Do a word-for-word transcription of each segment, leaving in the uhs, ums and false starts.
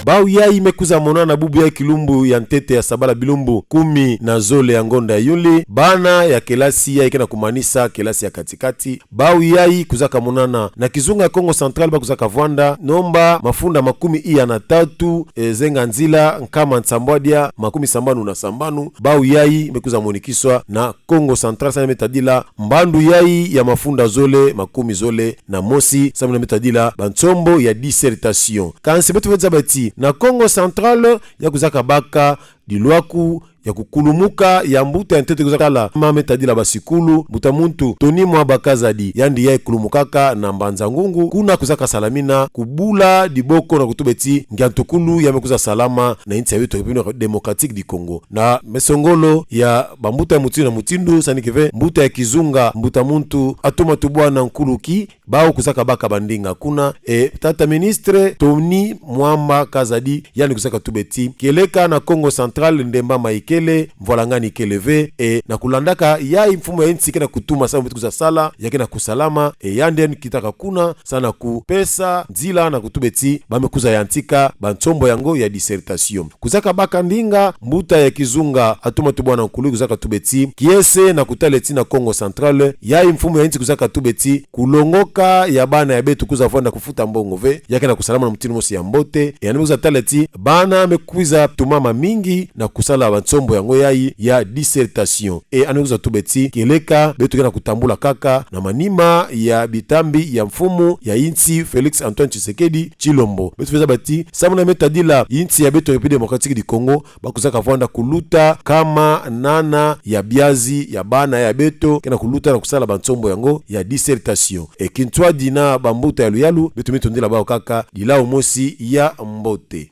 Bau yai me kuza monana bubu yai kilumbu ya ntete ya sabala bilumbu kumi na zole ya ngonda ya Yuli, bana ya kelasi yai ke na kumanisa kelasi ya katikati, bau yai kuzaka monana na kizunga ya Kongo Central, ba kuzaka vwanda nomba mafunda makumi iya na tatu, e, zenga nzila nkama nsambwadia makumi sambanu na sambanu, bau yai me kuza monikiswa na Kongo Central, samu na me tadila mbandu yai ya mafunda zole makumi zole na mosi, samu na me tadila bansombo ya dissertation. Kansi beto fwe zaba ti na Kongo Central, ya kuzaka baka dilwaku ya kukulumuka ya mbuta ya ntete kuzaka tala ma me tadila basikulu, mbuta muntu Tony Mwaba Kazadi, yandi yai kulumukaka na Mbanza-Ngungu, kuna kuzaka salamina kubula diboko na kutuba ti ngiantukulu ya me kuza salama na insi ya beto République Démocratique du Congo. Na mesongolo ya bambuta ya mutindu na mutindu, sani keve mbuta ya kizunga, mbuta muntu Atuma Tubwana Nkuluki, bau kuzaka baka bandinga kuna, e, tata ministre Tony Mwamba Kazadi, yandi kuzaka tuba ti kieleka na Kongo Central, ndemba mayi kele, mvwalangani kele ve, e, na kulandaka yai mfumu ya insi ke na kutuma samu beto kuza sala, ya ke na kusalama, e, yandi yandi kitaka kuna, samu na kupesa nzila na kutuba ti ba me kuza yantika bansombo yango ya dissertation. Kuzaka baka ndinga, mbuta ya kizunga Atuma Tubwana Nkuluki kuzaka tuba ti kiese na kutala ti na Kongo Central, yai mfumu ya insi kuzaka tuba ti kulongoka ya bana ya beto kuza vwanda kufuta mbongo ve, ya ke na kusalama na mutindu mosi ya mbote, e, yandi me kuza tala ti bana me kwiza tumama mingi na kusala bansombo yango yai ya dissertation. E, yandi me kuza tuba ti kieleka beto ke na kutambula kaka na manima ya bitambi ya mfumu ya insi Félix Antoine Tshisekedi Tshilombo. Beto fwe zaba ti samu na me tadila insi ya beto République Démocratique du Congo, ba kuzaka vwanda kuluta nkama nana ya biazi ya bana ya beto ke na kuluta na kusala bansombo yango ya dissertation. E, kintwadi na bambuta ya luyalu, beto me tondila bau kaka dilau mosi ya mbote.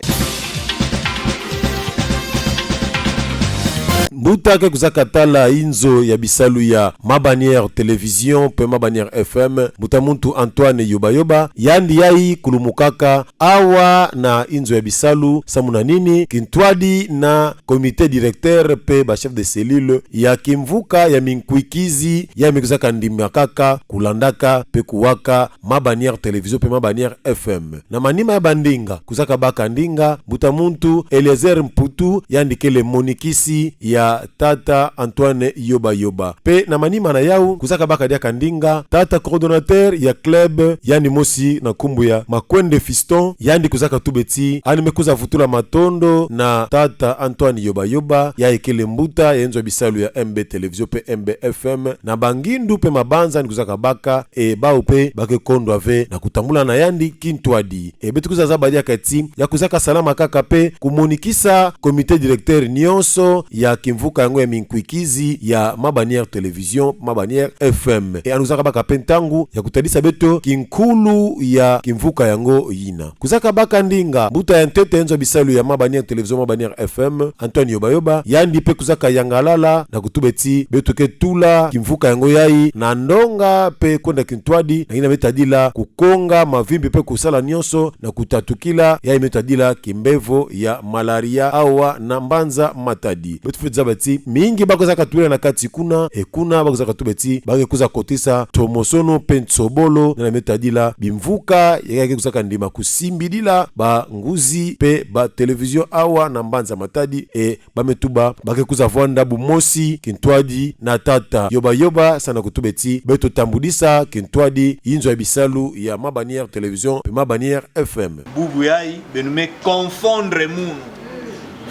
Mbuta ke kuzaka tala inzo ya bisalu ya Ma Bannière Télévision pe Ma Bannière F M, mbuta muntu Antoine Yoba Yoba, yandi yai kulumukaka awa na inzo ya bisalu, samu na nini, kintwadi na comité directeur pe ba chef de cellule ya kimvuka ya minkwikizi, ya me kuzaka ndima kaka kulandaka pe kuwaka Ma Bannière Télévision pe Ma Bannière F M. Na manima ya bandinga, kuzaka baka ndinga, mbuta muntu Eliezer Mputu, yandi kele monikisi ya tata Antoine Yoba Yoba. Pe na manima na yau, kuzaka baka diaka ndinga, tata coordonnateur ya club, yandi mosi na nkumbu ya Makwende Fiston, yandi kuzaka tuba ti yandi me kuza vutula matondo na tata Antoine Yoba Yoba, yai kele mbuta ya inzo ya bisalu ya M B Télévision pe M B F M, na bangindu pe mabanza yandi kuzaka baka, e, bau pe ba ke kondwa ve na kutambula na yandi kintwadi. E, beto kuza zaba diaka ti ya kuzaka salama kaka pe kumonikisa comité directeur nyonso ya kimvuka yango ya minkwikizi ya Ma Bannière Télévision, Ma Bannière F M. E, yandi kuzaka baka pe ntangu ya kutadisa beto kinkulu ya kimvuka yango yina. Kuzaka baka ndinga, mbuta ya ntete ya inzo ya bisalu ya Ma Bannière Télévision, Ma Bannière F M, Antoine Yoba Yoba, yandi pe kuzaka yangalala na kutuba ti beto ke tula kimvuka yango yai na ndonga pe kwenda kintwadi, na yina me tadila kukonga mavimpi pe kusala nyonso na kutatukila yai me tadila kimbevo ya malaria awa na mbanza Matadi. Beto fwe zaba ti mingi ba kuzaka tubila na kati kuna, e, kuna ba kuzaka tuba ti ba ke kuza kotisa ntomosono pe nsobolo na yina me tadila bimvuka ya ke kuzaka ndima kusimbidila banguzi pe ba télévision awa na mbanza Matadi, e, ba me tuba ba ke kuza vwanda bumosi kintwadi na tata Yoba Yoba, samu na kutuba ti beto tambudisa kintwadi inzo ya bisalu ya Ma Bannière Télévision pe Ma Bannière F M. Bubu yai, beno me confondre munu.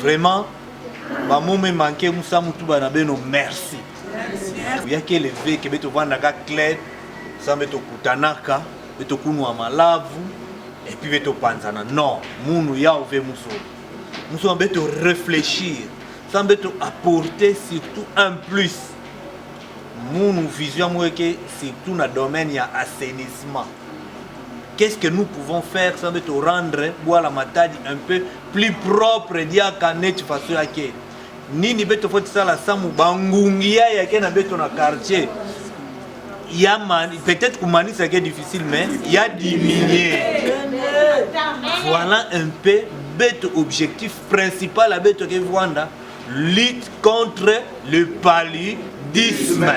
Vraiment, ba mots me manquer mu samu tuba na beno merci. Ya kele ve que beto vwandaka club, samu beto kutanaka, beto kunwa malavu, et puis beto panzana. Non, munu yau ve mu solo. Mu solo beto réfléchir, samu beto apporter surtout un plus. Munu vision ya mu ke surtout na domaine ya assainissement. Qu'est-ce que nous pouvons faire samu beto rendre bwala Matadi un peu plus propre diaka neti faso ya ke? Nini beto fweti sala samu bangungi ya ke na beto na quartier ya mani, peut-être kumanisa ke difficile, mais ya diminuer. Voilà un peu beto objectif principal ya beto ke vwanda, lutte contre le paludisme.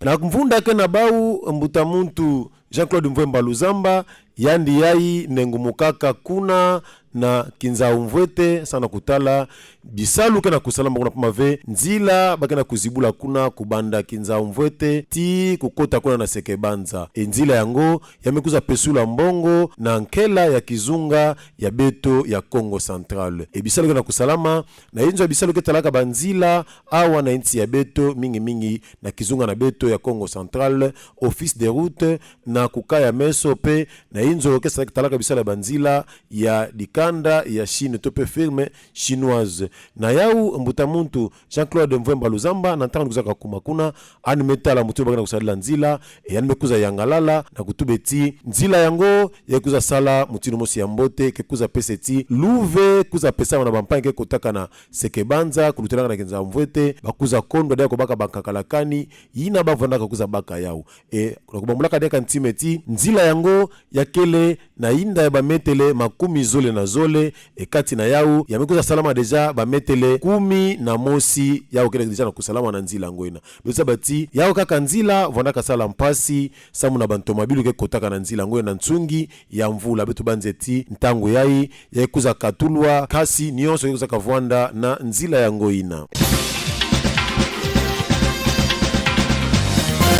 Na kumvunda ke na bau, mbuta muntu Jean-Claude Mvwemba Luzamba, yandi yayi nengumukaka kuna na Kinzau Mvwete, samu na kutala bisalu ke na kusalama kuna, pamba ve nzila ba ke na kuzibula kuna kubanda Kinzau Mvwete tii kukota kuna na Sekebanza. E nzila yango ya me kwiza pesula mbongo na nkela ya kizunga ya beto ya Kongo Central. E bisalu ke na kusalama na inzo ya bisalu ke talaka banzila awa na insi ya beto, mingi mingi na kizunga na beto ya Kongo Central, Office des routes, na kukaya meso mpe na inzo ke sa-, talaka bisalu ya banzila ya dikanda ya Chine to mpe firme chinoise. Na yau, mbuta muntu Jean-Claude Mvwemba Luzamba, na ntangu yandi kwizaka kuma kuna, yandi me tala mutindu ba ke na kusadila nzila, e yandi me kwiza yangalala na kutuba ti nzila yango ya kwiza sala mutindu mosi ya mbote, ke kwiza pesa ti luve kwiza pesama na bampangi ke kotaka na Sekebanza, kulutilaka na Kinzau Mvwete, ba kwiza kondwa diaka kobaka bankakalakani yina ba vandaka kwiza baka yau. E, na kubambulaka diaka ntima ti nzila yango ya kele na inda ya bametele makumi zole na zole, e kati na yau ya me kwiza salama déjà bametele kumi na mosi, yau kele déjà na kusalama na nzila yango yina. Beto zaba ti yau kaka nzila vandaka sala mpasi, samu na bantomabilu ke kotaka na nzila yango yina nsungi ya mvula. Beto banze ti ntangu yayi ya kwiza katulwa mpasi nyonso ke kwizaka vwanda na nzila yango yina.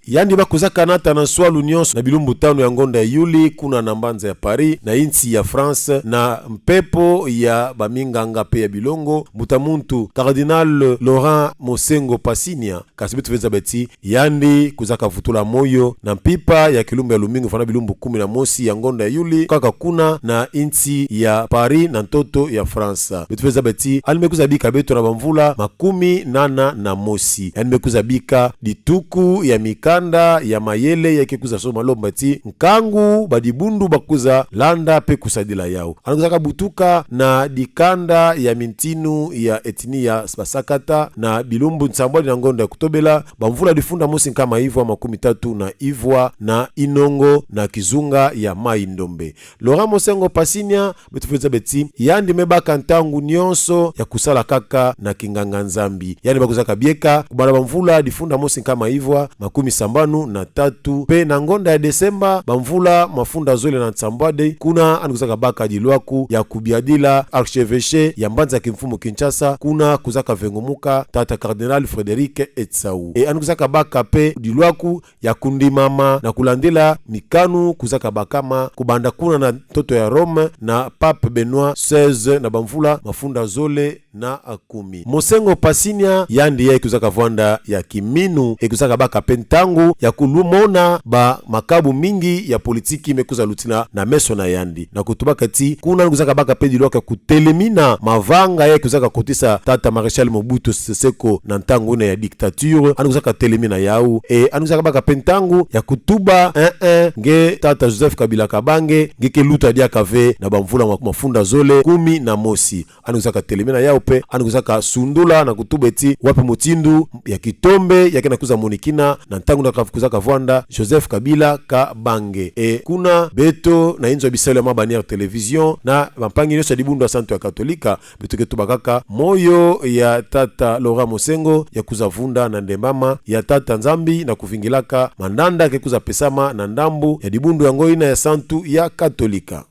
Yandi ba kwizaka nata na nswalu nyonso na bilumbu tanu ya ngonda ya Yuli, kuna na mbanza ya Paris, na insi ya France, na mpepo ya baminganga mpe ya bilongo, mbuta muntu Cardinal Laurent Monsengwo Pasinya, kasi beto fwe zaba ti yandi kwizaka vutula moyo na mpimpa ya kilumbu ya lumingu, fwana bilumbu kumi na mosi ya ngonda ya Yuli, kaka kuna na insi ya Paris, na ntoto ya France. Beto fwe zaba ti yandi me kwiza bika beto na bamvula makumi nana na mosi. Yandi me kwiza bika dituku ya mikanda ya mayele ya ke kwiza sosa malomba ti nkangu badibundu ba kwiza landa mpe kusadila yau. Yandi kwizaka butuka na dikanda ya mintinu ya ethnie ya Basakata na bilumbu nsambwadi na ngonda ya Kotobela, bamvula difunda mosi nkama ivwa makumi tatu na ivwa, na Inongo, na kizunga ya Maï-Ndombe. Laurent Monsengwo Pasinya, beto fwe zaba ti yandi me baka ntangu nyonso ya kusala kaka na kinganga-Nzambi. Yandi ba kwizaka bieka kubanda bamvula difunda mosi nkama ivwa makumi sambanu na tatu, mpe na ngonda ya Desemba, bamvula mafunda zole na nsambwadi, kuna yandi kwizaka baka dilwaku ya kubiadila archevêché ya mbanza kimfumu Kinshasa, kuna kwizaka vengumuka tata Cardinal Frédéric Etsou. E yandi kwizaka baka mpe dilwaku ya kundimama na kulandila mikanu kwizaka bakama kubanda kuna na ntoto ya Rome na Pape Benoît seize na bamvula mafunda zole na kumi. Monsengwo Pasinya, yandi yayi kwizaka vwanda ya kiminu, e kwizaka baka mpe ntangu ya kulumona bamakabu mingi ya politiki me kwiza lutila na meso na yandi. Na kutubaka ti kuna yandi kwizaka baka mpe dilwaku ya kutelemina mavanga yayi kwizaka kotisa tata Maréchal Mobutu Sese Seko na ntangu yina ya dictature, yandi kwizaka telemina yau. E yandi kwizaka baka mpe ntangu ya kutuba, eh, eh, nge tata Joseph Kabila Kabange, nge ke luta diaka ve na bamvula ma-, mafunda zole kumi na mosi. Yandi kwizaka telemina yau mpe yandi kwizaka sundula na kutuba ti wapi mutindu ya kitombe ya ke na kwiza monikina na ntangu yina ka-, kwizaka vwanda Joseph Kabila Kabange. E kuna beto na inzo ya bisalu ya Ma Bannière Télévision na bampangi nyonso ya dibundu ya santu ya Katolika, beto ke tuba kaka moyo ya tata Laurent Monsengwo ya kwiza vunda na ndembama ya tata Nzambi na kuvingilaka mandanda ke kwiza pesama na ndambu ya dibundu yango yina ya santu ya Katolika.